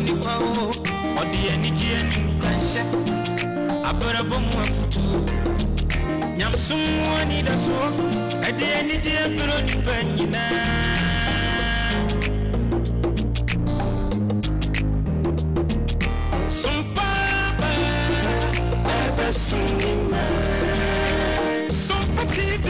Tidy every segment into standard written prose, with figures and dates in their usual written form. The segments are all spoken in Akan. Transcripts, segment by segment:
ni kwa o, ɔde anigyeɛ ne nkuranhyɛ, abrabɔ mu afotuo, nyamesom mu anidasoɔ, ɛde anigyeɛ brɛ onipa nyinaa. Sompa ba, ɛbɛsom ne man. Sompa TV.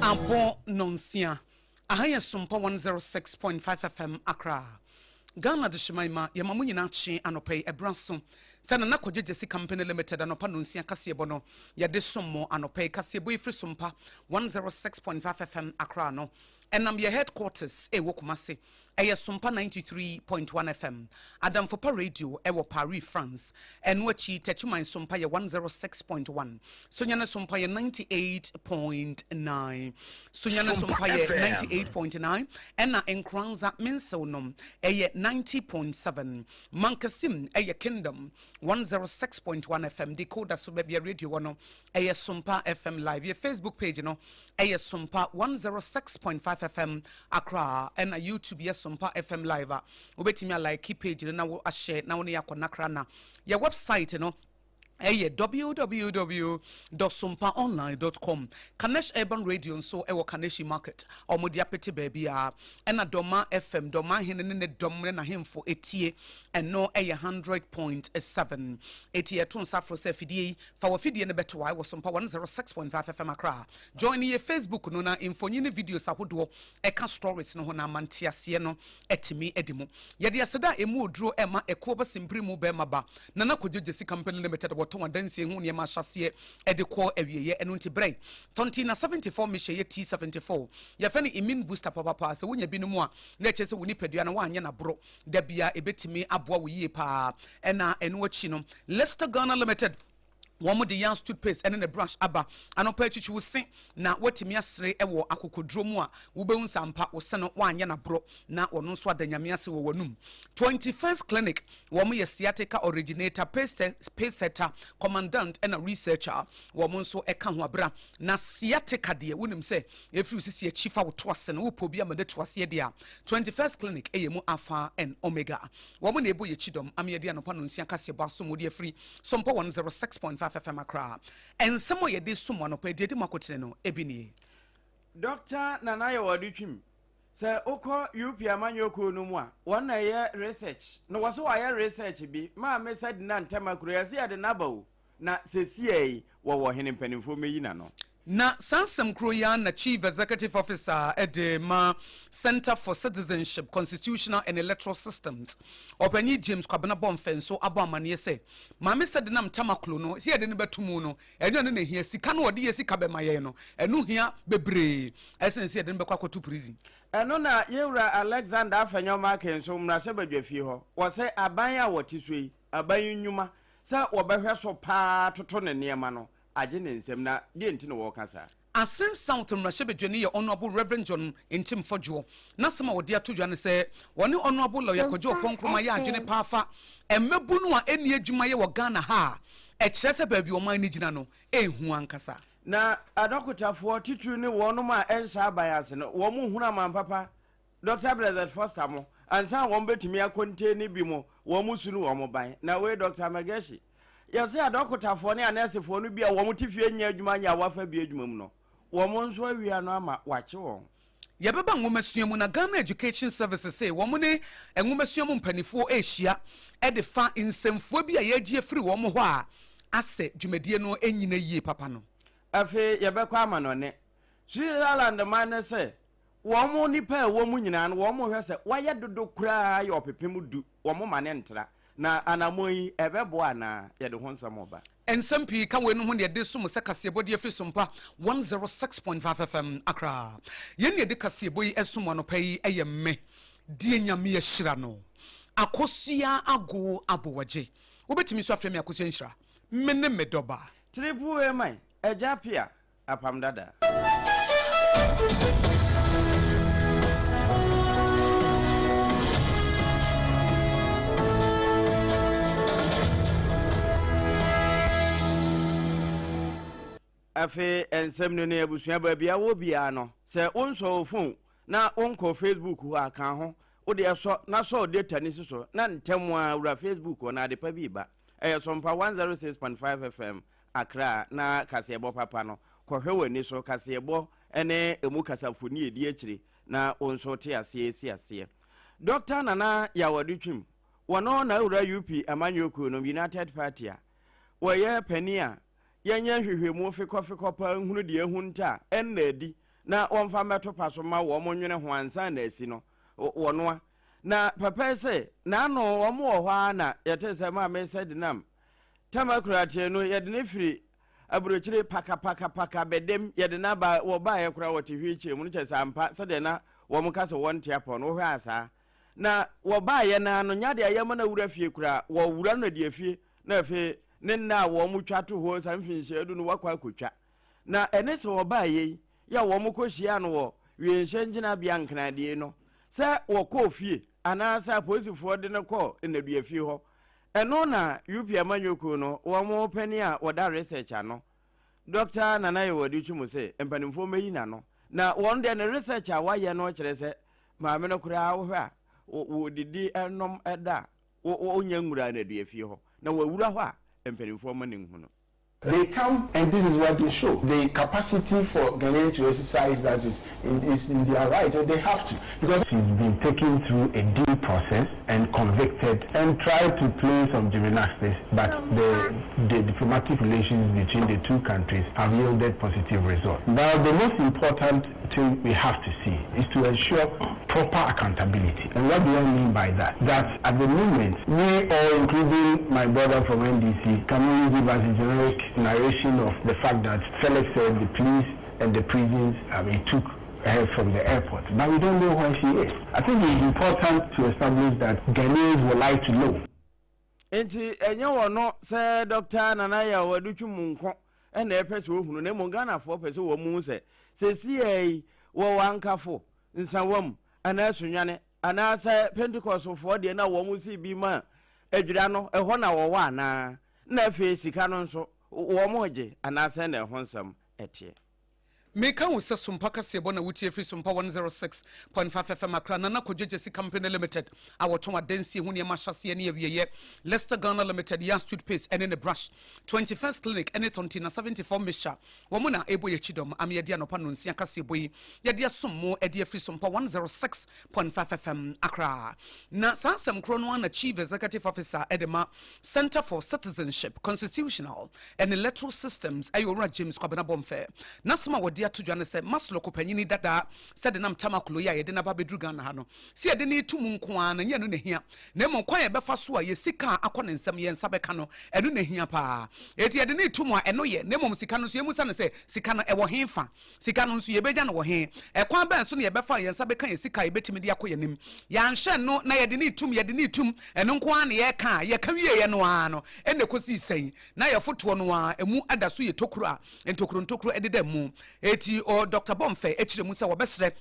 Abɔ nnɔnsia. Aha yɛ Sompa 106.5 FM Accra. Ghana Adehyeman ma yɛma mo nyinaa kye anɔpa yi ɛberɛ aso sɛ Nana Kwadwo Gyasi Company Limited anɔpa nnɔnsia kaseɛbɔ no yɛde som mo anɔpa yi. Kaseɛbɔ yi firi Sompa 106.5 FM Accra no ɛnam yɛ headquarters ɛwɔ Kumasi Ɛyɛ Sompa 93.1 FM, Adamfo Pa Radio wɔ Paris, France. Ɛno akyi, Techiman Sompa yɛ 106.1, Sunyani Sompa yɛ 98.9, Sunyani Sompa Sompa yɛ FM. 98.9, ɛna Nkoranza Mensew nom ɛyɛ 90.7. Mankasim ɛyɛ Kingdom 106.1 FM, Decoder so baabi a radio wɔ no ɛyɛ Sompa FM Live. Yɛ Facebook page no ɛyɛ Sompa 106.5 FM Accra ɛna YouTube yɛ Sompa FM Live a wobɛtumi a like page no na wo ahyɛ na wo ne yɛ akɔ nakra na yɛ website no ɛyɛ www.sompaonline.com. Kanesh Urban Radio nso ɛwɔ Kaneshi Market a wɔde apete baabi a ɛna Dɔma FM Dɔma ahene ne ne dɔm ne n'ahemfo etie ɛno ɛyɛ 100.7. Eti yɛto nsa afro sɛ afidie yi fa w'afidie no bɛto a ɛwɔ Sompa 106.5 FM Accra. Join yɛ Facebook no na mfonyin ne videos ahodoɔ ɛka stories no ho na ama nteaseɛ no atumi adi mu. Yɛde aseda a ɛmu oduro ɛma Ɛkoɔ Ba Simpiri mu Bɛɛma Ba, Nana Kwadwo Gyasi Company Limited wɔtɔn adansie ho nneɛma ahyɛaseɛ ɛde kɔ awieɛ. Ɛno nti brɛ Tɔntina 74 mehyɛ yɛ T74 yɛfrɛ no immune booster papapa. Sɛ wonya bi nom a na ɛkyerɛ sɛ wo nipadua no woanyɛ no aboro da biara ɛbɛtumi aboa wo yie paa. Ɛna ɛno akyi no Lister Ghana Limited wɔn de Yans toothpaste ne ne brush aba. Anɔpa akyikyi wo se na woatumi asere wɔ akokoduro mu a wobɛhu sɛ ampa wo se no woanyɛ no aborɔ na wɔn nso ada Nyame ase wɔ w'anum. 21st Clinic wɔn yɛ sciatica originator, pace setter, commandant ɛna researcher wɔn nso ɛka ho abira. Na sciatica deɛ wonim sɛ ɛfiri wo sisi akyi fa wo to ase no wopɛ obi ama no atu aseɛ deɛ a 21st Clinic ɛyɛ mu alpha and omega. Wɔn na ɛbɔ yɛn kyidɔm ama yɛde anɔpa nonsia kaseɛbɔ asom wode afiri Sompa 106.5 FM Accra. Nsɛm a yɛde som anɔpa yi deɛ ɛdi mu akotene no ebi nie. Dɔkta Nana Yaw Adutwum, Sɛ wokɔ UP amanyɔ kuo no mu a, wɔn na ɛyɛ research. Na wɔse wɔayɛ research bi, Maame Sedina Ntamakuro, yɛse yɛde no aba o, na sesiei wɔwɔ hene mpanimfoɔ mmɛyi n'ano. Na saa nsɛm koro yi ara na Chief Executive Officer de ma Centre for Citizenship, Constitutional and Electoral Systems, Ɔpanyin James Kwabena Bomfeh nso abɔ amanneɛ sɛ Maame Sedinam Tamaklo no, sɛ yɛde no bɛto mu no, ɛnyɛ ɔno na ehia, sika no a ɔde yɛ sika bɛma yɛn no, ɛno hia bebree sen sɛ yɛde no bɛkɔ akɔto prison. Ɛno na Yewura Alexander Afenyo-Markin nso mmarahyɛbadwafie hɔ, wɔse aban a wɔte so yi, aban nnwuma sɛ wɔbɛhwɛ so paa toto ne nneɛma no, agye ne nsam, na deɛn nti na wɔreka saa? Asin South mmarahyɛbadwani yɛ Honourable Rev. John Ntim Fodjour. N'asɛm a ɔde ato dwa ne sɛ ɔne Honourable Lawyer Kwadwo Sompa Oppong Nkrumah yɛ adwene FM. paa fa mmabunu a ɛnni adwuma yɛ wɔ Ghana ha a ɛkyerɛ sɛ baabi ɔman no gyina no ɛnhu ankasa. Na adɔkotafoɔ, titiriw ne wɔnom a ɛnhyɛ aban ase no, wɔn hunu aman papa, Dɔkta Blessed Foster mo, ansa na wɔn bɛtumi akɔnteeni bi mo, wɔn su ne wɔn ban. Na wei Dɔkta Megeshi, Yɛse adɔkotafoɔ ne anɛɛsefoɔ no bi a wɔn te fie nyɛ adwuma nyɛ a wɔafa bi adwuma mu no, wɔn nso awia no ama wɔakye wɔn. Yɛbɛba nwomasua mu na Ghana Education Services se wɔn ne nwomasua mu mpanifoɔ rehyia de fa nsɛmfua bi a yɛregye afiri wɔn hɔ a asɛ dwumadie no nnyina yie papa no. Afei yɛbɛkɔ amanɔne. Switzerland man no se wɔn nnipa a ɛwɔ mu nyinaa no wɔn hwɛ sɛ wɔayɛ dodo koraa yɛ ɔpepem du, wɔn ma no ntra. Na anammɔn yi, ɛbɛboa anaa? Yɛde ho nsɛm reba. Nsɛm pii ka weinom ho na yɛde som sɛ kaseɛbɔ de afiri Sompa 106.5 FM Accra. Yɛn na yɛde kaseɛbɔ yi som anɔpa yi yɛ me, deɛ Nyame ahyira no, Akosua Ago Abowagye. Wobɛtumi nso afrɛ me Akosua Nhyira. Me ne me dɔba. Triple A man, Agya Pia, Apam Dada. Afei nsɛm no ne abusua baabi a wɔ biara no, sɛ wonsɔ wo fon na wonkɔ Facebook hɔ a, ka ho. Wo deɛ sɔ na sɔ wo data no si so na ntɛm ara wura Facebook hɔ na adepa bi reba. Ɛyɛ Sompa 106.5 FM Accra na kaseɛbɔ papa no. Kɔhwɛ w'ani so kaseɛbɔ ne ɛmu kasafoni a ɛdi akyire na wo nso te aseɛ si aseɛ. Dɔkta Nana Yaw Adutwum, wɔno na awura UP amanyɔ kuo no, United Party, a wɔyɛ panin a yɛnyɛ nhwehwɛmu fekɔfekɔ paa nhunu deɛ ahunta a ɛnna adi na wɔmfa mmɛto pa so ma wɔn nwene ho ansa na asi no, wɔnoa. Na papa yi se, N'ano wɔn wɔ hɔ ara na yɛtee sɛ Maame Sedinam Tama Kurateɛ no yɛde no firi aburokyire pakapakapaka bɛdɛm yɛde no aba, wɔbaeɛ koraa wɔte wheelchair mu no kyerɛ sɛ ampa sɛdeɛ na wɔn ka sɛ wɔnte apɔ no wohwɛ a saa na wɔbaeɛ no ara no nyɛ adeɛ a yɛma no awura fie koraa wɔwura no adi afie na afei ne nna a wɔn twa to hɔ saa mfinhyia du no wakɔ akɔtwa na ɛne sɛ wɔbaeɛ yi yɛ a wɔn kɔhyiaa no wɔ wienhyɛn gyinabea Nkrandie no sɛ wɔkɔɔ fie anaasɛ apolisifoɔ de no kɔɔ nnaduafie hɔ. Ɛno na UP amanyɔkuo no wɔn panin a wɔda research ano, Dɔkta Nana Yaw Adutwum se mpanimfoɔ mmɛyi n'ano. Na wɔn deɛ ne research a wɔayɛ no kyerɛ sɛ maame no koraa wohwɛ a wɔdidi nom da a wɔnnya nwuraa nnaduafie hɔ. Na wɔawura hɔ a mpanimfoɔ mma no nhu no. They come and this is what they show. The capacity for Ghanaians to exercise that is in, is in their right and they have to because. She's been taken through a due process and convicted and tried to play some gymnastics, but the, the diplomatic relations between the two countries have yielded positive results. Now, the most important thing we have to see is to ensure proper accountability. And what do I mean by that? That at the moment, we all, including my brother from NDC, can only give us a generic narration of the fact that Felix said the police and the prisons, I mean, took her from the airport. But we don't know where she is. I think it's important to establish that Ghanaians would like to know. Nti ɛnyɛ wɔno sɛ Dɔkta Nana Yaw Adutwum nko na ɛpɛ sɛ wɔhunu na mmom Ghanafoɔ pɛ sɛ wɔn hu sɛ seesei yi wɔwɔ Ankafo, Nsawam anaa Sunyani anaasɛ Pentecostefoɔ deɛ na wɔn si bi ma adwira no ɛhɔ na wɔwɔ anaa na afei sika no nso wɔn regye anaasɛ na ɛho nsɛm ɛteɛ. Meka wo sɛ Sompa kaseɛbɔ na wotie firi Sompa 106.5 FM Accra, Nana Kojo Gyasi Company Limited a wɔtɔn adansie ho nneɛma ahyɛaseɛ ne awieɛ, Lester Ghana Limited, Yas Toothpaste ne ne brush, 21st Clinic ne Thontina 74 Mixture, wɔn na ɛrebɔ yɛn kyidɔm ama yɛde anɔpa nnɔnsia kaseɛbɔ yi yɛde asom mo de afiri Sompa 106.5 FM Accra. Na saa asɛm korɔ no ara na Chief Executive Officer de ma Centre for Citizenship, Constitutional and Electoral Systems yɛ Owura James Kwabena Bomfeh. N'asɛm a wɔde ato dwa ne sɛ Masloc panyini dada sɛ denam Tamaklo yi a yɛde no aba abɛduru Ghana ha no, sɛ yɛde no reto mu nko ara no, ɛnyɛ ɛno na ɛhia, na mmom kwan a yɛbɛfa so a yɛn sika a akɔ ne nsam yɛn nsa bɛka no, ɛno na ɛhia pa ara. Enti yɛde no reto mu a, ɛno yɛ, na mmom sika no nso, yɛmmisa no sɛ, sika no, ɛwɔ he fa? Sika no nso, yebenya no wɔ he? Ɛkwan bɛn so na yɛbɛfa a yɛn nsa bɛka yɛn sika a yebetumi de akɔ yɛn anim? Yɛanhwɛ no na yɛde no retum, yɛde no retum, ɛno nko ara na yɛreka a, yɛka wieeɛ no ara no, ɛnna ekosii sɛn? Na yɛn fotoɔ no ara, emu da so yɛ tokuro a ntokuro ntokuro deda mu. Enti, ɔ, Dɔkta Bomfeh kyerɛ mu sɛ wɔbɛsrɛ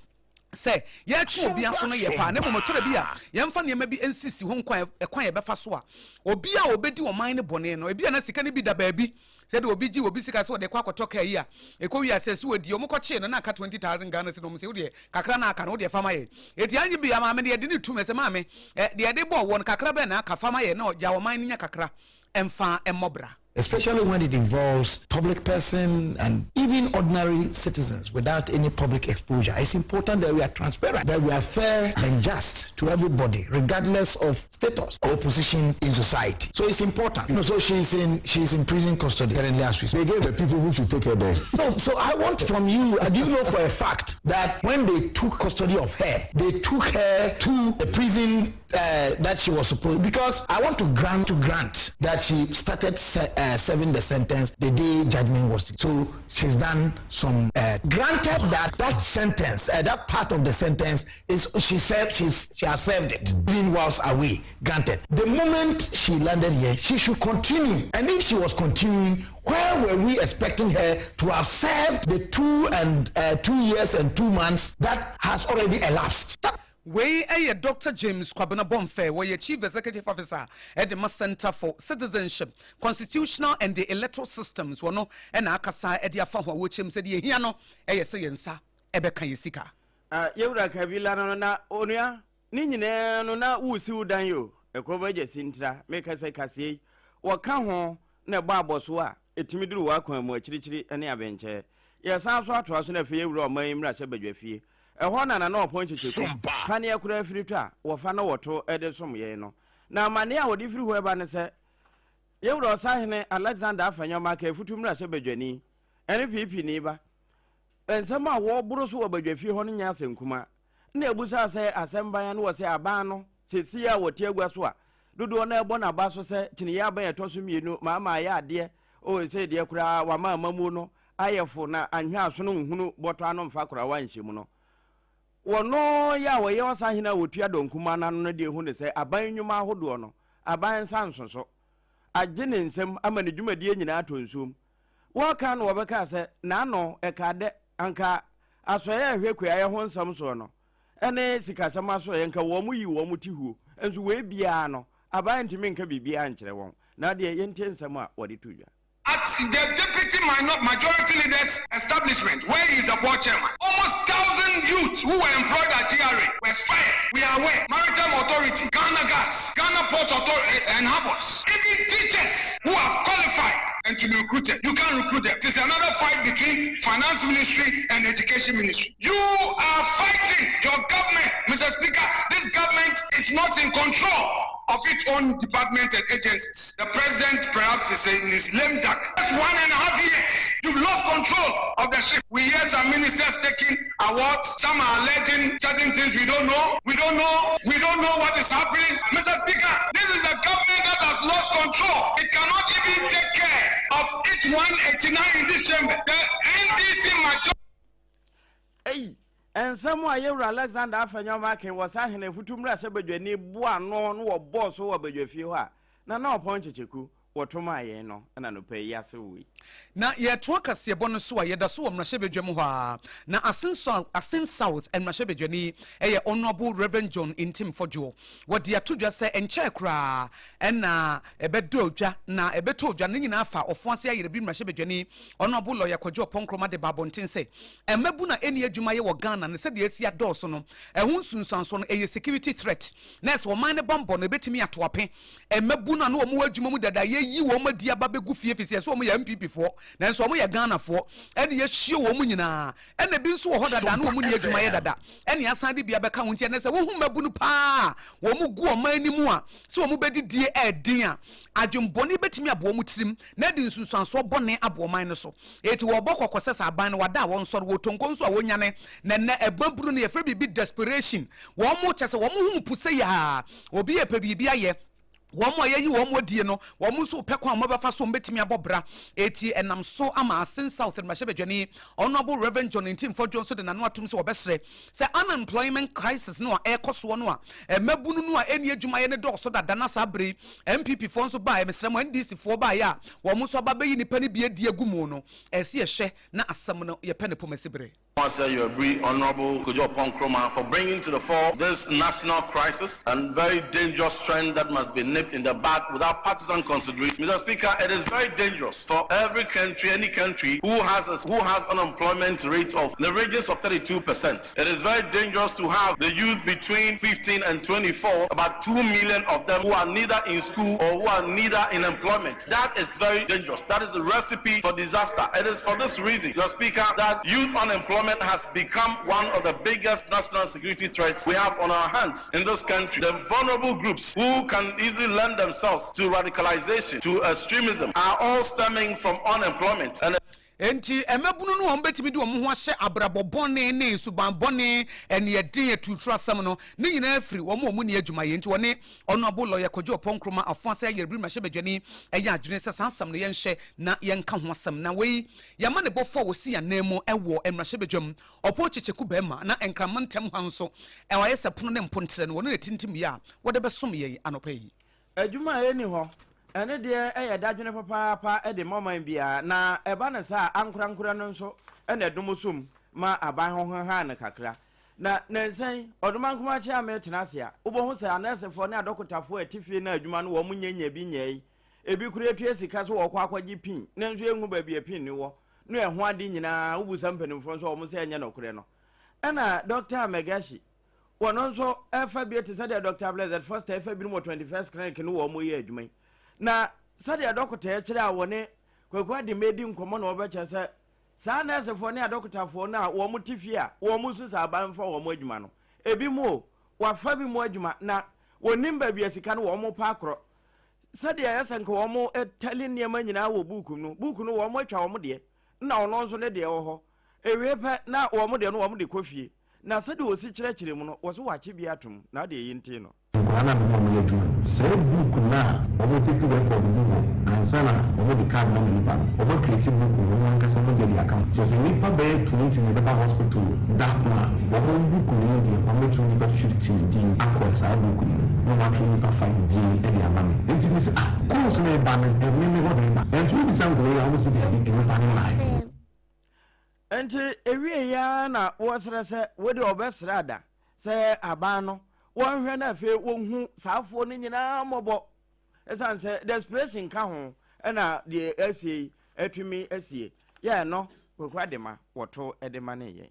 sɛ yɛtwe obi aso no yɛ paa, na mmom ɛtɔ da bi a yɛmfa nneɛma bi nsisi hɔ nkwan ɛkwan a yɛbɛfa so a obi a obedi ɔman no bɔne no, ebia na sika no bi da baabi. Sɛdeɛ obi gye obi sika sɛ ɔde kɔ akɔtɔ kaa yi a, ɛkɔ wie a sɛ so ɔdi, wɔn kɔkyee no na aka 20,000 Ghana cedi na wɔn se wodeɛ kakra na aka no wodeɛ fa ma yɛn. Eti anyi bi a maame no yɛde no tum ɛsɛ maame ɛ deɛ yɛde bɔɔ woɔ no kakra bɛn na aka fa ma yɛn na gya ɔman no nya kakra mfa mmɔ bra. Especially when it involves public person and even ordinary citizens without any public exposure. It's important that we are transparent, that we are fair and just to everybody, regardless of status or position in society. So it's important. You know, so she's in she's in prison custody currently as we speak. They gave the people who should take her there. No, so I want from you, do you know for a fact that when they took custody of her, they took her to the prison? that she was supposed because I want to grant that she started serving the sentence the day judgment was so she's done some granted that that sentence that part of the sentence is she said she has served it even whilst away. Granted, the moment she landed here, she should continue, and if she was continuing, where were we expecting her to have served the 2 years and 2 months that has already elapsed? That Wei yɛ Dr James Kwabena Bomfeh, wɔyɛ Chief Executive Officer ɛde ma Center for Citizenship, Constitutional and the Electoral Systems. Wɔno ɛna akasa ɛde afa ho a wɔkyerɛm sɛ deɛ ɛhia no ɛyɛ sɛ yɛn nsa ɛbɛka yɛ sika. Ah, yɛwura Kabila no na onua ne nyinaa no na wosi wo dan yi o ɛkɔ bɛgya si ntira meka sɛ kaseɛ yi wɔka ho na ɛbɔ abɔso a ɛtumi duru w'akwan mu akyirikyiri ne abɛnkyɛ. Yɛsan so atoa so no afei yɛwura ɔman yi mmarahyɛ badwa fie ɛhɔ na Nana Ɔpɔn Kyekyeku paneɛ koraa firi tɔ a wɔfa na wɔto de som yɛn no na amanneɛ a wɔde firi hɔ ɛba ne sɛ yɛwura Ɔsahene Alexander Afenyo-Markin Afutu mmarahyɛ badwani ɛne PP ni ba nsɛm a wɔboro so wɔ badwafie hɔ no nyɛ asɛm kuma na ebusa sɛ asɛm ban no wɔ sɛ aban no sɛsi a wɔte agua so a dodoɔ no ɛbɔ n'aba so sɛ kyiniiɛ aban ɛtɔ so mmienu maama ayɛ adeɛ o sɛ deɛ koraa wama amamuo no ayɛ fo na anhwɛ asono nhunu bɔtɔ ano mfa koraa wanhyɛ mu no wɔno yɛ a wɔyɛ ɔsahene a wɔtua dɔnkuma n'ano no deɛ hu ne sɛ aban nnwuma ahodoɔ no aban nsa nso so agye ne nsam ama ne dwumadie nyinaa atɔ nsuom. Wɔka no wɔbɛka sɛ n'ano ɛka dɛ anka asɔeɛ a ɛhwɛ kuayɛ ho nsɛm soɔ no ɛne sikasɛm asɔeɛ nka wɔn mo yi wɔn mo ti huo nso wei biara no aban ntumi nka biribiara nkyerɛ wɔn na deɛ yɛntie nsɛm a wɔde to dwa. At the deputy majority leader's establishment, where he is the board chairman, almost 1,000 youths who were employed at GRA were fired. We are aware. Maritime Authority, Ghana Gas, Ghana Port Authority and Harbors, even teachers who have qualified and to be recruited. You can't recruit them. It is another fight between Finance Ministry and Education Ministry. You are fighting your government. Mr. Speaker, this government is not in control of its own department and agencies. The president perhaps is in his lame duck. That's 1.5 years. You've lost control of the ship. We hear some ministers taking awards. Some are alleging certain things we don't know. We don't know. We don't know what is happening. Mr. Speaker, this is a government that has lost control. It cannot even take care of its 189 in this chamber. The NDC majority. Ei, nsɛm a yɛwura Alexander Afenyo-Markin wɔ saa ahene afutu mmarahyɛ badwani boa ano no wɔ bɔɔ so wɔ badwafie hɔ a Nana Ɔpɔn Kyekyeku wɔto maa yɛn no ɛna nopɛ yi ase wei. Na yɛtoa kaseɛbɔ no so a yɛda so wɔ mmarahyɛbadwam hɔ a na Assin South mmarahyɛbadwani ɛyɛ Honourable Reverend John Ntim Fordjour wɔde ato dwa sɛ nkyɛɛ koraa ɛna ɛbɛdɔ dwa na ɛbɛtɔ dwa ne nyinaa fa Ɔfo Ase Ayerɛbi mmarahyɛbadwani Honourable Lawyer Kwadwo Oppong Nkrumah de ba abɔnten sɛ ɛmɛbu na ɛni adwuma yɛ wɔ Ghana ne sɛdeɛ asi adɔɔso no ɛho nsunsuansoɔ no ɛyɛ security threat na ɛsɛ ɔman ne bambɔ no ɛbɛtumi ato ape. Ɛmɛbu no a na wɔn wɔ adwuma mu dada yɛyi wɔn adi aba bɛgu fie fi sɛ wɔn yɛ NPP foɔ nanso wɔn yɛ Ghana foɔ ɛne yɛhyia wɔn nyinaa ɛna ebi nso wɔ hɔ dada na wɔn ni adwuma yɛ dada ɛne asan de bi abɛka ho. Nti ɛnɛ sɛ wohu mɛbu no paa wɔn gu ɔman anim a sɛ wɔn bɛdidie ɛɛden a adwembɔne bɛtumi aboɔ wɔn tirim na ɛde nsunsuansoɔ bɔne aboɔ ɔman no so. Eti wɔbɔ kɔkɔ sɛ sɛ aban no wada a wɔn sɔre wɔ tonko nso a wɔnyane na ɛnɛ ɛbɛburu no yɛfrɛ biribi desperation. Wɔn mo kyɛ sɛ wɔn ho mu sɛ yaa obi yɛ pɛ biribi ayɛ wɔn a yɛyi wɔn adie no wɔn nso pɛ kwan a wɔbɛfa so wɔbɛtumi abɔ bra. Eti ɛnam so ama Assin South mmarahyɛbadwani Honourable Reverend John Ntim Fordjour nso de n'ano atum sɛ wɔbɛsrɛ sɛ unemployment crisis no a ɛrekɔ soɔ no a mmabunu no a ɛni adwumayɛ ne dɔɔso dada na saa bere NPP foɔ nso baa mesrɛ mo NDC foɔ baeɛ a wɔn nso aba bɛyi nipa no bi adi agu mu no ɛsi yɛhwɛ na asɛm no yɛpɛ ne pɔmasi bere. I say you agree, Honorable Kojo Oppong Nkrumah, for bringing to the fore this national crisis and very dangerous trend that must be nipped in the bud without partisan consideration. Mr. Speaker, it is very dangerous for every country, any country who has unemployment rate of the ranges of 32%. It is very dangerous to have the youth between 15 and 24, about 2 million of them who are neither in school or who are neither in employment. That is very dangerous. That is a recipe for disaster. It is for this reason, Mr. Speaker, that youth unemployment has become one of the biggest national security threats we have on our hands in this country. The vulnerable groups who can easily lend themselves to radicalization, to extremism, are all stemming from unemployment. And Enti mmabunu no a wɔbɛtumi de wɔn ho ahyɛ abrabɔ bɔne ne suban bɔne, aniɛden, aturuturasɛm no, ne nyinaa firi wɔn a wɔnni adwuma yɛ. Enti wɔne Honourable Lawyer Kojo Oppong Nkrumah Afuase Ayeribiri Mmarahyɛbadwani yɛ adwene sɛ saa asɛm no yɛnhwɛ na yɛnka ho asɛm. Na wei yɛama ne bɔfoɔ a ɔsi yɛn ananmu wɔ Mmarahyɛbadwam, Ɔpɔn Kyekyeku Barima, na Nkran mantam ha nso ayɛ sɛ pono ne mponterɛ no, wɔno na ɛtintim yɛ a wɔde bɛsom yɛn anɔpa yi. Adwuma a enni hɔ, ɛno deɛ ɛyɛ dadwene papaapa de ma ɔman biara, na ɛba no saa a, ankorankorɛ no nso na ɛdom so mu ma aban ho hehaa no kakra. Na nnansa yi, Ɔdomankoma Kyeame tena ase a, wobɛhu sɛ anɛɛsefoɔ ne adɔkotafoɔ a ɛte fie no a adwuma no wɔn nyɛ nya bi nyɛe, ebi koraa tua sika sɛ wɔrekɔ akɔgye pin, nanso yɛnhu baabi a pin no wɔ, ne ɛho ade nyinaa, wobisa mpanimfoɔ nso a wɔn sɛ ɛnyɛ nokorɛ no. Ɛna Dɔkta Megashi Wɔn nso ɛfa bi te sɛ deɛ Dɔkta Blessed Foster ɛfa binom wɔ 21st Clinic no wɔn yɛ adwuma yi. Na sɛdeɛ dɔkota ɛkyerɛ a wɔne Kwaku Adema di nkɔmmɔ na wɔbɛkyerɛ sɛ saa nɛɛsefoɔ ne adɔkotafoɔ no a wɔn te fie a wɔn su sɛ aban mfa wɔn adwuma no, ebi mu o, wɔafa bi mu adwuma na wɔnim baabi a sika no wɔn pa akorɔ. Sɛdeɛ ɛyɛ sɛ nka wɔn tali nneɛma nyinaa wɔ buuku no, buuku no wɔn atwa wɔn deɛ na ɔno nso ne deɛ wɔ hɔ. Ewie pɛ na wɔn deɛ no wɔn de kɔ fie. Na sɛdeɛ wɔsi kyerɛkyerɛ mu no, wɔse wɔakye bi atom, na adeɛ yi nti no. Nkwadaa no a me ne wɔn yɛ adwuma no, saa book no a wɔn take record gu hɔ ansa na wɔn de card no ama nipa no, wɔn a create book no wɔn ankasa wɔn deɛ de aka ho. Kyerɛ sɛ nnipa bɛyɛ 20 na ɛbɛba hospital da ko a, wɔn book no mu deɛ wɔn bɛtwerɛ nnipa 15 din akɔ saa book no mu na wɔn atwerɛ nnipa 5 din de ama me. Nti me se ah, calls no reba no ɛme me hɔ na ɛba. Nanso wobisa nkwadaa yi a wɔn se daabi nnipa no mmaeɛ. Enti ewiei ara na wɔsrɛ sɛ wo deɛ wɔbɛsrɛ ada sɛ aban no wɔnhwɛ na afei wɔnhu saa afoɔ no nyinaa mmɔbɔ ɛsiane sɛ desperation ka ho ɛna deɛ asie yi atumi asie yɛ ɛno Kwaku Adema wɔto de ma ne yɛn.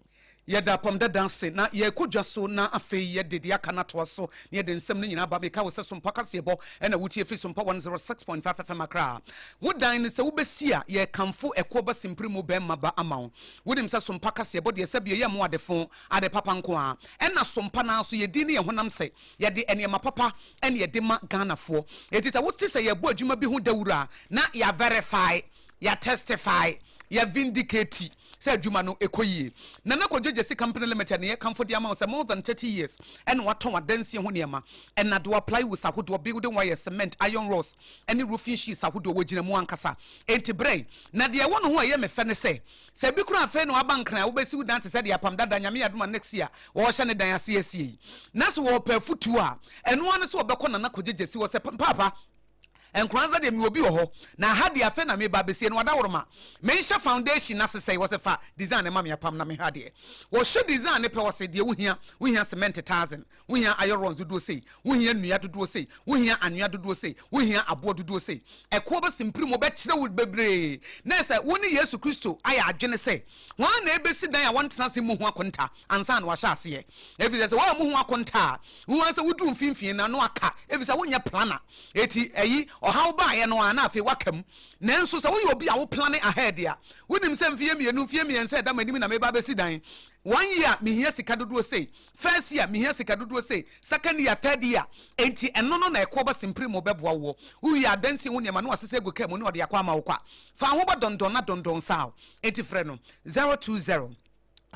Yɛda apam dada ase na yɛrekɔ dwa so na afei yɛde deɛ aka no atoa so na yɛde nsɛm no nyinaa aba. Meka wo sɛ Sompa kaseɛbɔ na wotie firi Sompa 106.5 FM Accra. Wo dan no sɛ wobɛsi a, yɛrekamfo ɛkoɔ ba simpiri mu bɛɛma ba ama wo. Wonim sɛ Sompa kaseɛbɔ deɛ sɛbio yɛ mmoa adefo, ade papa nko ara. Ɛna Sompa no ara nso yɛn din ne yɛn honam sɛ yɛde nneɛma papa na yɛde ma Ghanafoɔ. Enti sɛ wote sɛ yɛrebɔ adwuma bi ho dawuro a, na yɛ verify, yɛ testify, yɛ vindicate sɛ adwuma no ɛkɔ yie. Nana Kwadwo Gyasi Company Limited na yɛkamfo de ama wo sɛ more than 30 years ɛna watɔn adansie ho nneɛma, nnadewa, plywoods ahodoɔ, building wires, cement, iron rods ne roofing sheets ahodoɔ. Wɔgyina mu ankasa. Enti brɛ. Na deɛ ɛwɔ ne ho a ɛyɛ me fɛ ne sɛ, sɛ bi koraa afei na waba Nkran a wobɛsi wo dan te sɛ deɛ Apam Dada, Nyame yɛ adom a next year wɔrehyɛ ne dan ase asie yi. Na sɛ wɔrepɛ afutuo a, ɛno ara ne sɛ wɔbɛkɔ Nana Kwadwo Gyasi hɔ sɛ, Paapa, Nkoranza deɛ mewɔ bi wɔ hɔ na aha deɛ afei na meba abɛsie no wadaworoma menhyɛ foundation no ase sɛe wɔse fa design no ma me apam na mehwɛ adeɛ wɔhwɛ design no pɛ wɔse deɛ wohia wohia cement thousand wohia iron rods dodoɔ sei wohia nnua dodoɔ sei wohia anwea dodoɔ sei wohia aboɔ dodoɔ sei ɛkoɔ bɛsi mpiri mu wɔbɛkyerɛ wo bebree na ɛsɛ wo ne Yesu Kristo ayɛ adwene sɛ hwan na ɛbɛsi dan a wɔntena ase mmu ho akonta ansa na wahyɛ aseɛ ɛfiri sɛ sɛ woammu ho akonta a wohu sɛ woduru mfimfini no ano aka ɛfiri sɛ wonyɛ planner Eti ɛyi ɔhaw baeɛ no ara na afei woaka mu. Nanso sɛ woyɛ obi a wo plane ahead a, wonim sɛ mfeɛ mmienu, mfeɛ mmiɛnsa a ɛda m'anim na mereba abɛsi dan. One year mehia sika dodoɔ sei, first year mehia sika dodoɔ sei, second year, third year. Enti ɛno no na ɛkoɔ ba simpire mu bɛboa woɔ. Wowie a adansie ho nneɛma na wasesa agu kaa mu na ɔde akɔ ama wo kwa. Fa wo ho bɔ dɔndɔn na dɔndɔn saa o. Enti frɛ no 020.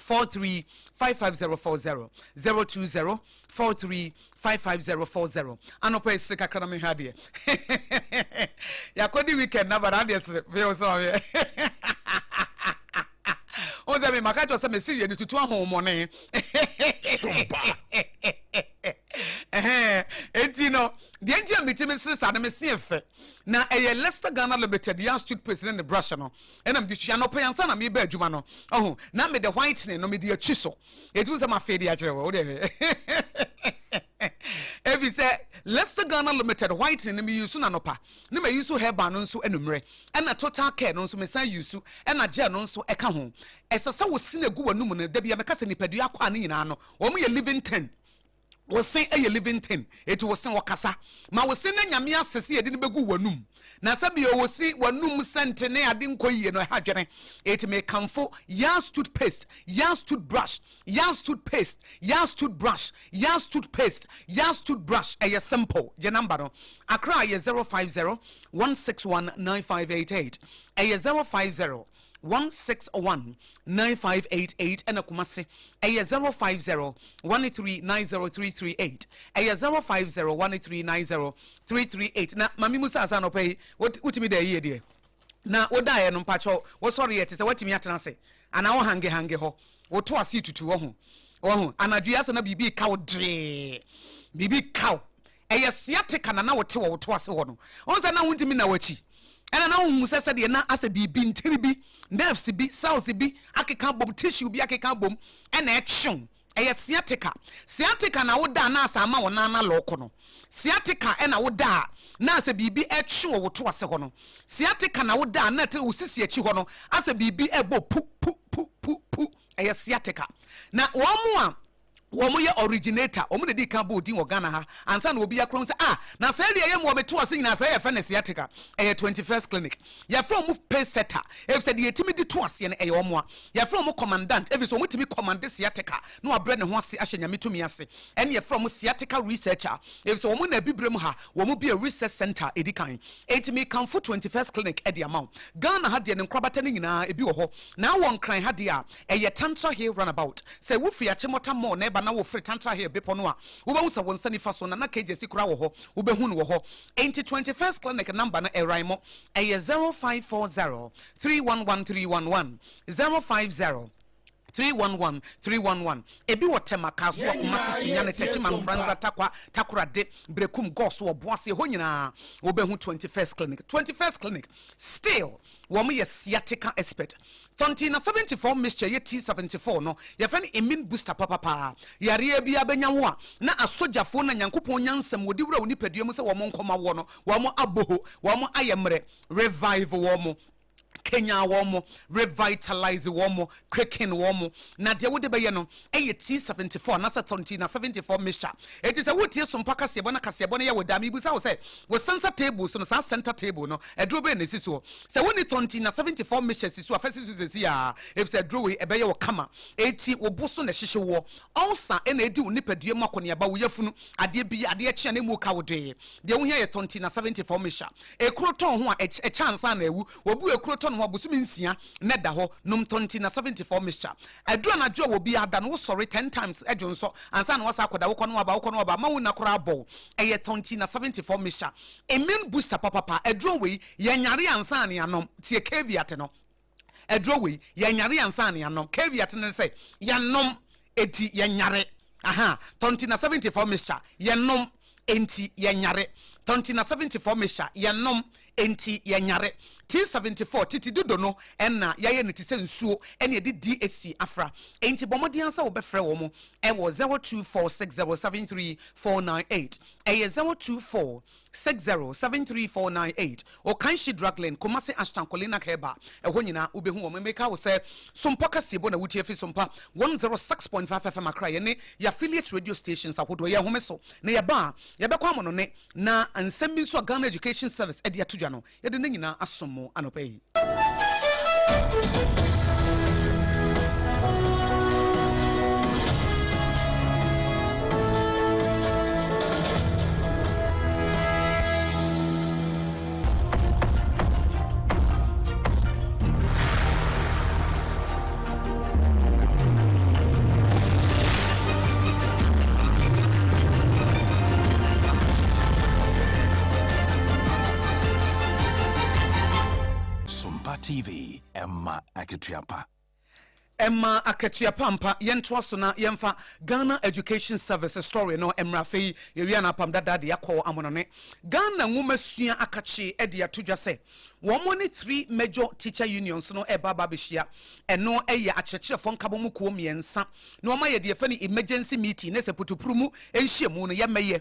43 55040 020 43 55040 anɔpa esere kakra na mehwɛ adeɛ yɛakɔdi weekend na bada adeɛ sere fei wo sɛ ɔyɛ wo sɛ memaka kyerɛ sɛ mese wie no tutu ahohommɔne enti no deɛ nti a metumi sere saa no mese ɛfɛ na ɛyɛ Leicester Ghana Limited yɛ toothpaste ne ne brush no ɛna mede twi anɔpa yi ansa na meba adwuma no ɔho na mede whitening no mede atwi so ɛti sɛ mafee de akyerɛ wɔ wode ɛfi sɛ Leicester Ghana Limited whitening no meyi so na anɔpa ne mayi so herbal no nso anummerɛ ɛna total care no nso mesan yi so ɛna gel no nso ɛka ho ɛsɛ sɛ wo sene gu w'anum no da bia meka sɛ nipadua akɔ a ne nyinaa no wɔn yɛ living thing. Wo se yɛ living thing, enti wo se ɔkasa. Ma wo se na Nyame ase se yɛde no bɛgu w'anum. Na sɛ bia wo se w'anum sɛnte ne ade nkɔ yie no, ɛha adwene. Enti mekamfo Yas toothpaste, Yas toothbrush, Yas toothpaste, Yas toothbrush, Yas toothpaste, Yas toothbrush. Ɛyɛ simple. Gye number no. Accra yɛ 050 161 9588. Ɛyɛ 050. 161 9588 ɛna Kumasi ɛyɛ 050 1390338 ɛyɛ 050 1390338. Na maame mu sɛ asa anɔpa yi wotumi da yie deɛ na wodaeɛ no, mpakyɛw, wosɔre yɛ te sɛ woatumi atena ase anaa wo hange hange hɔ, woto ase tutu wɔ ho wɔ ho anadwo yi asɛ na biribi ka wo deree, biribi ka wo, ɛyɛ sciatica na na wote wɔ woto ase hɔ no. Wɔn sɛ na wontumi na w'akyi ɛna na wohu sɛ sɛdeɛ na asɛ biribi ntini bi, nerves bi, cells bi akeka bom, tissue bi akeka bom ɛna ɛkyew. Ɛyɛ sciatica. Sciatica na woda na asa ama wo nan na lɔɔkɔ no. Sciatica ɛna woda a na asɛ biribi ɛkye wɔ woto ase hɔ no. Sciatica na woda a na ɛte wo sisi akyi hɔ no asɛ biribi ɛbɔ pu pu pu pu pu. Ɛyɛ sciatica. Na wɔn mo a wɔn yɛ originator, wɔn na di kan bɔ odin wɔ Ghana ha ansa na obi akora sɛ, ah, na sɛ deɛ ɛyɛ mu wɔbɛto ase nyinaa sɛ yɛfrɛ no sciatica. Ɛyɛ 21st Clinic. Yɛfrɛ wɔn pace setter efisɛ deɛ yɛtumi de to aseɛ no ɛyɛ wɔn a. Yɛfrɛ wɔn commandant efisɛ wɔn tumi command sciatica na wabrɛ ne ho ase ahyɛ Nyame tumi ase. Ɛne yɛfrɛ wɔn sciatica researcher efisɛ wɔn na abibire mu ha wɔn bi a research center edi kan. Eti mi kanfo 21st Clinic ɛde ama wo. Ghana ha deɛ, ne nkorabata no nyinaa ebi wɔ hɔ. Na awɔ Nkran ha deɛ a, ɛyɛ Tantra Hill Roundabout. Sɛ wofiri Achimota Mall na ɛba na wofiri Tantra Hill bepɔ no a, wobɛhu sɛ wɔn nsa nifa so Nana Kegyesi kora wɔ hɔ, wobɛhu no wɔ hɔ. Enti 21st Clinic number no ɛran mo, ɛyɛ 0540 311 311, 050 311 311. Ebi wɔ Tema, Kasoa, Kumasi, Sunyani, Techiman, Nkoranza, Tarkwa, Takoradi, Berekum, Goaso, Obuasi, ɛhɔ nyinaa wobɛhu 21st Clinic. 21st Clinic still wɔn yɛ sciatica expert. Tɔnti na 74 mixture yɛ T74 no, yɛfrɛ no immune booster papapaa. Yareɛ bi abɛnya wo a, na asogyafoɔ na Nyankopɔn nyansam wɔde wura wo nipadua mu sɛ wɔn nkɔma woɔ no, wɔn aboho, wɔn ayɛ mmerɛ, revive wɔn, kenya wɔn mo, revitalize wɔn mo, quicken wɔn mo. Na deɛ wode bɛyɛ no ɛyɛ T74 anaasɛ tɔnti na 74 mixture. Eti sɛ wotie Sompa kaseɛbɔ na kaseɛbɔ no yɛ wo daa, mibisa wo sɛ wo center table so no, saa center table no, aduro bɛyɛ na esi soɔ? Sɛ wonni tɔnti na 74 mixture si so a, fɛ si so sɛsi a, efisɛ aduro wei ɛbɛyɛ wo kama. Eti wo bo so na ɛhyehyɛ woɔ, ulcer ɛna edi wo nipadua mu akɔneaba, wo yafunu adeɛ bi adeɛ kyea na emu ka wo dee, deɛ wohia yɛ tɔnti na 74 mixture. Ekuro tɔn ho a, ɛkyɛ ansa na ɛwu. Obi wɔ ekuro tɔn ho a, bosome 6 na ɛda hɔ. Nom tɔnti na 74 mixture. Aduru anadwo a obi ada no, wosɔre 10 times ɛdwo nsɔ ansa na wasa akɔda. Wokɔ no waba, wokɔ no waba, ama wo nna koraa abɔ. Ɛyɛ tɔnti na 74 mixture, immune booster papapa. Aduro wei yɛnyare ansa na yɛanom. Tie caveat no. Aduro wei yɛnyare ansa na yɛanom. Caveat no sɛ yɛnom eti yɛnyare. Aha, tɔnti na 74 mixture, yɛnom enti yɛnyare. Tɔnti na 74 mixture, yɛnom enti yɛnyare. T74 titi dodo no ɛna yɛayɛ no te sɛ nsuo ɛne yɛde DHC afra. Enti bɔ mmɔden sɛ wobɛfrɛ wɔ mo ɛwɔ 0246073498, ɛyɛ 0246073498. Okanshi Druglin, Kumasi, Ashton, Colina Heba, ɛhɔ nyinaa wobɛhu wɔn. Mmeka wo sɛ Sompa kaseɛbɔ na wotie fi Sompa 106.5 FM Accra, yɛne yɛ affiliate radio stations ahodoɔ. Yɛ home so na yɛba a, yɛbɛkɔ amonone na nsɛm bi nso a Ghana Education Service de ato dwa no, yɛde ne nyinaa asom mo anɔpa yi. Sompa TV, ɛma akatua pa. Ɛma akatua pampa. Yɛntoa so na yɛmfa Ghana Education Service story no mmra. Afei yɛwia no apam dada de akɔ amonɔne. Ghana nwoma sua akakye de ato dwa sɛ wɔn ne three major teacher unions no ɛba aba abɛhyia. Ɛno ɛyɛ akyerɛkyerɛfoɔ nkabɔ mu kuo mmiɛnsa na wɔn ayɛ deɛ yɛfɛ no emergency meeting, ne sɛ putupuru mu nhyiamu no yɛmmɛyɛ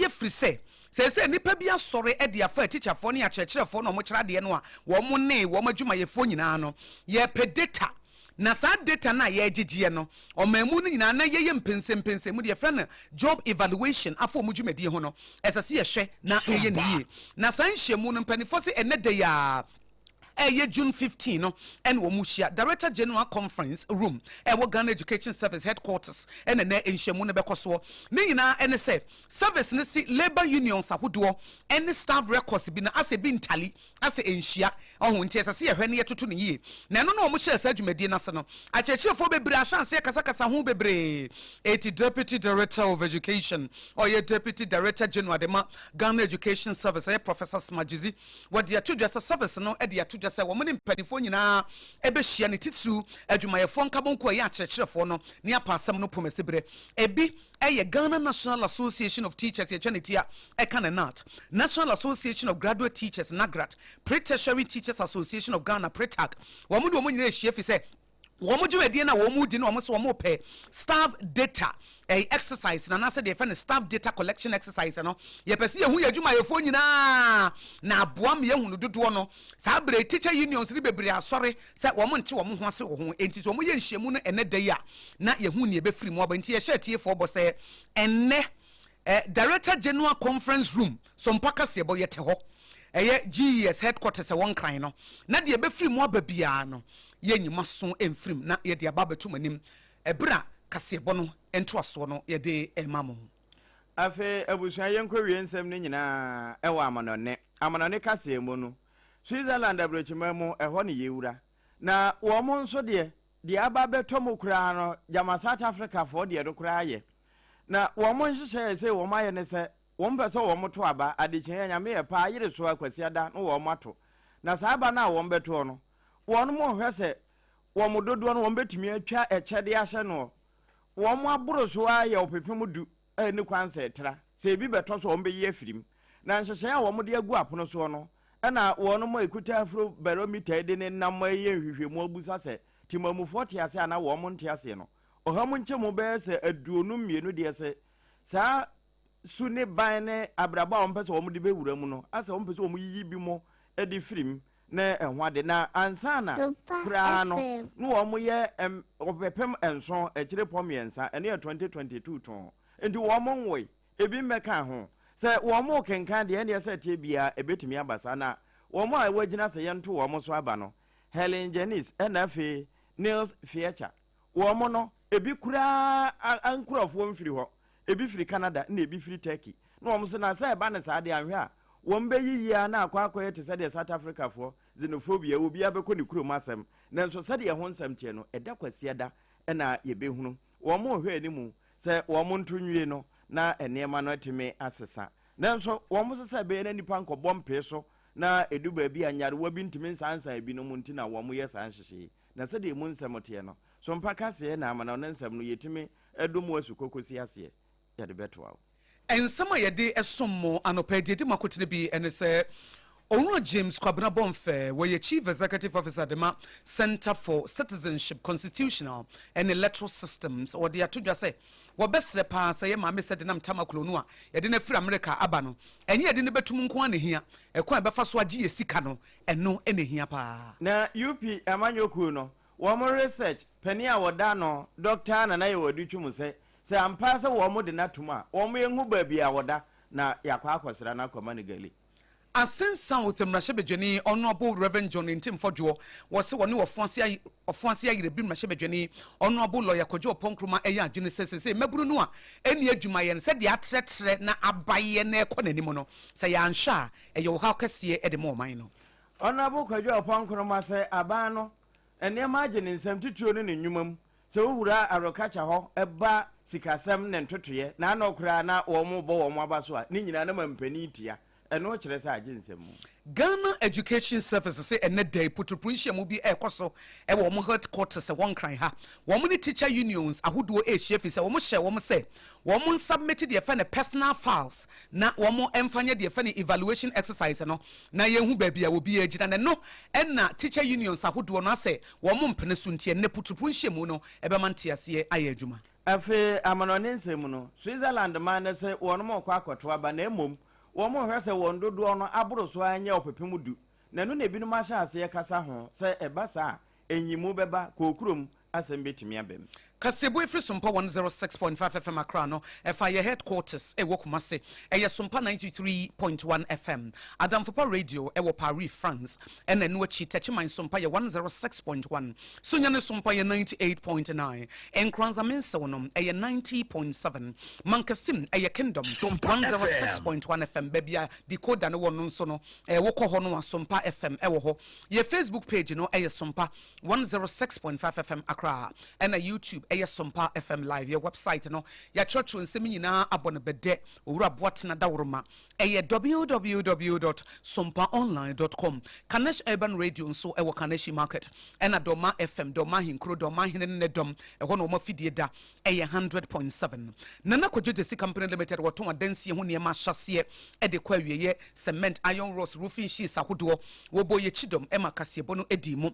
firi sɛ sɛ nnipa bi asɔre de afa atikyafoɔ ne akyerɛkyerɛfoɔ na wɔkyerɛ adeɛ no a, wɔn ne wɔn adwumayɛfoɔ nyinaa no, yɛpɛ data. Na saa data no a yɛregyegyeɛ no, ɔman mu no nyinaa na yɛyɛ mpɛnsɛmpɛnsɛm mu deɛ yɛfrɛ no job evaluation afa wɔn dwumadie ho no, ɛsɛ sɛ yɛhwɛ na yɛyɛ no yie. Na saa nhyiamu no, mpanimfoɔ sɛ ɛnɛ da yi a ɛyɛ June 15 no ɛna wɔn hyia Director General Conference Room ɛwɔ Ghana Education Service Headquarters ɛna nɛ nhyiamu no bɛkɔ soɔ. Ne nyinaa ɛne sɛ service no si labour unions ahodoɔ ɛne staff records bi na asɛ bi ntally, asɛ nhyia ɔho, nti ɛsɛ sɛ yɛhwɛ ne yɛtoto no yie. Na ɛno na wɔn hyɛɛ saa dwumadie no ase no, akyerɛkyerɛfoɔ bebree ahyɛ aseɛ kasakasa ho bebree. Eti Deputy Director of Education, ɔyɛ Deputy Director General de ma Ghana Education Service, ɛyɛ Professor Smart Gyezi, wɔde ato dwa sɛ service no de ato dwa sɛ wɔn ne mpanimfoɔ nyinaa ɛbɛhyia, ne titiriw adwumayɛfoɔ nkabɔnkuo a ɛyɛ akyerɛkyerɛfoɔ no, ne apa asɛm no pom asi berɛ. Ebi ɛyɛ Ghana National Association of Teachers, yɛtwa ne ti a ɛka ne GNAT, National Association of Graduate Teachers, NAGRAT, Pre-Tertiary Teachers Association of Ghana, PRETAG. Wɔn de wɔn nyinaa ahyia fi sɛ wɔn dwumadie no a wɔn di no, wɔn sɛ wɔn pɛ staff data ɛyɛ exercise na anaasɛ deɛ yɛfɛ no staff data collection exercise no, yɛpɛ sɛ yɛhu yɛ adwumayɛfoɔ nyinaa na aboa ma yɛhu no dodoɔ no. Saa bere teacher unions no bebree asɔre sɛ wɔn nte wɔn ho ase wɔ ho, enti sɛ wɔn yɛ nhyiamu no ɛnɛ da yi a, na yɛhu nea ɛbɛfiri mu aba. Nti yɛhyɛ atiefoɔ bɔ sɛ ɛnɛ Director General Conference Room, Sompa Kaseɛbɔ, yɛte hɔ, ɛyɛ GES headquarters ɛwɔ Nkran no, na deɛ ɛbɛfiri mu aba biara no, yɛnyima so mfirim na yɛde aba abɛto mo anim ɛberɛ a kaseɛbɔ no ntoasoɔ no yɛde ɛma mo. Afei abusua, yɛnkɔ wie nsɛm no nyinaa ɛwɔ amanɔne. Amanɔne kaseɛ mu no, Switzerland aburokyiman mu, ɛhɔ ne yɛwura. Na wɔn nso deɛ, deɛ aba abɛtɔ mu koraa no, gyama South Africafoɔ deɛ no koraa yɛ. Na wɔn nhyehyɛeɛ sei wɔn ayɛ ne sɛ, wɔn pɛ sɛ wɔn to aba, adekyeeɛ, Nyame yɛ pɛ a, yere so a, Kwasiada no wɔn ato. Na saa aba no a wɔn bɛtoɔ no, wɔn rehwɛ sɛ wɔn dodoɔ no wɔn bɛtumi atwa ɛkyɛ de ahyɛ noɔ. Wɔn aboro so ara yɛ ɔpepem du a ɛnni kwan sɛ ɛtra. Sɛ ebi bɛtɔ so a, wɔn bɛyi afiri mu. Na nhyehyɛeɛ a wɔn de agu apono soɔ no, ɛna wɔn a ɛkuta Afrobarometer de ne nam reyɛ nhwehwɛmu abusa sɛ Temamufoɔ te aseɛ anaa wɔn nte aseɛ no, ɔha mu nkyɛmu bɛyɛ sɛ 52 deɛ sɛ saa su ne ban ne abrabɔ a wɔpɛ sɛ wɔde bɛwura mu no, asɛ wɔpɛ sɛ wɔyiyi bi mo de firi mu ne ɛho ade. Na ansa na koraa no, na wɔyɛ 70.3, ɛno yɛ 2022 tɔn. Nti wɔn nwoe, ebi mmɛka ho. Sɛ wɔn rekenkan deɛ, ɛnneɛ sɛ ɛteɛ biara ɛbɛtumi aba saa. Na wɔn a wɔagyina sɛ yɛnto wɔn so aba no, Helen Janice ɛna afei Niels Fietcher. Wɔn no, ebi koraa nkurɔfoɔ mfiri hɔ, ebi firi Canada na ebi firi Turkey. Na wɔn nso, na sɛ ɛba no saa deɛ, anhwɛ a, wɔn bɛyiyi ara na akɔ akɔyɛ te sɛ deɛ South Africafoɔ xenophobia, obiara bɛkɔ ne kurom asɛm. Nanso sɛdeɛ ɛho nsɛm teɛ no, ɛda Kwasiada na yɛbɛhunu. Wɔn rehwɛ anim sɛ wɔn nto nwie no na nneɛma no atumi asesa. Nanso wɔn nso sɛ ɛbɛyɛ na nnipa nkɔbɔ mpee so na ɛdu baabi a nyarewa bi ntumi nsansan ebinom nti na wɔyɛ saa nhyehyɛe yi. Na sɛdeɛ emu nsɛm teɛ no, so mpa kaseɛ na amana ɔne nsɛm no yɛtumi dɔ mu asu kɔkɔsi aseɛ? Yɛde bɛtoa wo. Nsɛm a yɛde som mo anɔpa yi, deɛ ɛdi mu akotene bi ne sɛ, Owura James Kwabena Bomfeh, wɔyɛ Chief Executive Officer de ma Centre for Citizenship, Constitutional and Electoral Systems. Wɔde ato dwa sɛ wɔbɛsrɛ paa sɛ yɛ maame sɛ denam Tamaklo no a yɛde no afiri Amerika aba no, ɛnyɛ yɛde no bɛtum nko ara na ɛhia, ɛkwan a ɛbɛfa so agye yɛ sika no, ɛno na ɛhia paa. Na UP amanyɔ kuo no, wɔn research panin a wɔda ano, Dɔkta Nana Yaw Adu Twum sɛ, sɛ ampa ara sɛ wɔn de no atom a, wɔn yɛnhu baabi a ɔda na yɛakɔ akɔsra no akɔma no gali. Asin South mmarahyɛbadwani Honourable Rev John Ntim Fordjour wɔ se wɔne Ɔfoase Ɔfoase Ayerɛbi mmarahyɛbadwani Honourable Lawyer Kojo Oppong Nkrumah ɛyɛ adwene sɛ seesei mmabunu no a ɛnni adwumayɛ no sɛdeɛ atrɛtrɛ na abayɛ na ɛkɔ n'anim no, sɛ yɛanhwɛ a ɛyɛ ɔhaw kɛseɛ de ma ɔman no. Honourable Kwadwo Oppong Nkrumah sɛ aban no nneɛma agye ne nsam titiriw ne ne nnwuma mu. Sɛ wowura agriculture hɔ ba sikasɛm ne ntotoeɛ na ano koraa na wɔn rebɔ wɔn aba so a, ne nyinaa na mampanin tia. Ɛno kyerɛ sɛ agye nsam mu. Ghana Education Service se ɛnnɛ da yi puturupuru nhyiamu bi rekɔ so wɔ wɔn headquarters ɛwɔ Nkran ha. Wɔn ne teacher unions ahodoɔ rehyia firi sɛ wɔn hyɛɛ wɔn sɛ wɔn nsubmit deɛ yɛfrɛ no personal files na wɔn mfa nyɛ deɛ yɛfrɛ no evaluation exercise no na yɛnhu baabi a obiara gyina, na ɛno na teacher unions ahodoɔ no asɛ wɔn mpene so nti ɛnnɛ puturupuru nhyiamu no bɛma nteaseɛ ayɛ adwuma. Afei amanɔne nsɛm mu no, Switzerland man no se wɔnom rekɔ akɔto aba na mmom wɔrehwɛ sɛ wɔn dodoɔ no aboro so ara nyɛ ɔpepem du, na ɛno na ebinom ahyɛ aseɛ kasa ho sɛ ɛba saa a, nyimu bɛba, kookurom asɛm bɛtumi aba mu. Kaseɛbɔ ɛfiri Sompa 106.5 FM Accra no, ɛfa yɛ headquarters ɛwɔ Kumasi. Ɛyɛ Sompa 93.1 FM. Adamfopa Radio ɛwɔ Paris, France. Ɛna ɛno akyi, Techiman Sompa yɛ 106.1. Sunyani Sompa yɛ 98.9. Nkoranza Mensew no ɛyɛ 90.7. Mankasim ɛyɛ Kingdom 106.1 FM. Baabi a decoder no wɔ no nso no, wokɔ hɔ no a Sompa FM ɛwɔ hɔ. Yɛ Facebook page no ɛyɛ Sompa 106.5 FM Accra, ɛna YouTube ɛyɛ Sompa FM Live. Yɛ website no, yɛakyerɛkyerɛ nsɛm nyinaa abɔ no bɛdɛ. Owura Boatena Daworoma, ɛyɛ www.sompaonline.com. Kanesh Urban Radio nso ɛwɔ Kaneshi Market, ɛna Dɔma FM, Dɔma Ahenkuro, Dɔma Ahene ne ne dɔm, ɛhɔ na wɔn afidie da, ɛyɛ 100.7. Nana Kwadwo Gyesi Company Limited, wɔtɔn adansie ho nneɛma ahyɛseɛ ɛde kɔ awieɛ, cement, iron rods, roofing sheets ahodoɔ. Wɔbɔ yɛ kyidɔm ɛma kaseɛbɔ no adi mu.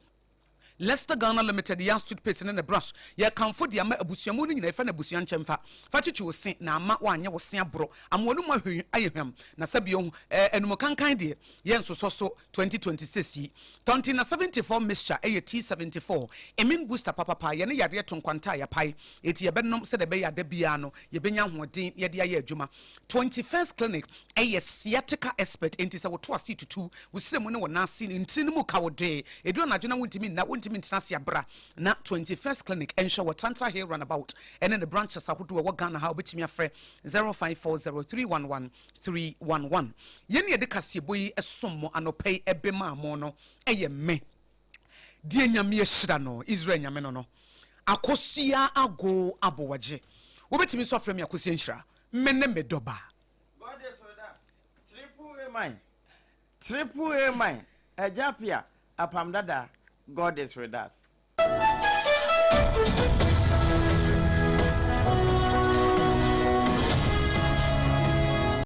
Leicester Ghana Limited, Yas toothpaste ne ne brush, yɛkamfo de ama abusuamu no nyinaa. Yɛfrɛ no abusua nkyɛmfa. Fa kyekye wo se na ama woanyɛ wo se aborɔ ama w'anum ahwɛ ayɛ hwam. Na sɛbio ɛnum kankan deɛ, yɛnsosɔ so 2026 yi. Tɔnten na 74 mixture ɛyɛ T74 immune booster papapa. Yɛne yareɛ to nkwanta a yɛpae, eti yɛbɛnom sɛdeɛ ɛbɛyɛ ada biara no yɛbɛnya ahoɔden yɛde ayɛ adwuma. 21st Clinic ɛyɛ sciatica expert, enti sɛ woto ase tutu wo srɛ mu ne wo nan ase ntiri no mu ka wo dee, ɛduru anadwo na wontumi nna, wontumi ntena ase abra na 21st Clinic ɛnhwɛ wɔ Tantra Hill Roundabout ɛne ne branches ahodoɔ ɛwɔ Ghana ha. Wobɛtumi afrɛ 0540 311 311. Yɛne yɛde kaseɛbɔ yi ɛsom mo anɔpa yi ɛbɛma mo no ɛyɛ me deɛ Nyame ahyira no, Israel Nyame no Akosua Ago Abowagye. Wobɛtumi nso afrɛ me Akosua Nhyira. Me ne me dɔba. God is with us. Triple A man. Triple A man. Ɛgya pia. Apam dada. God is with us.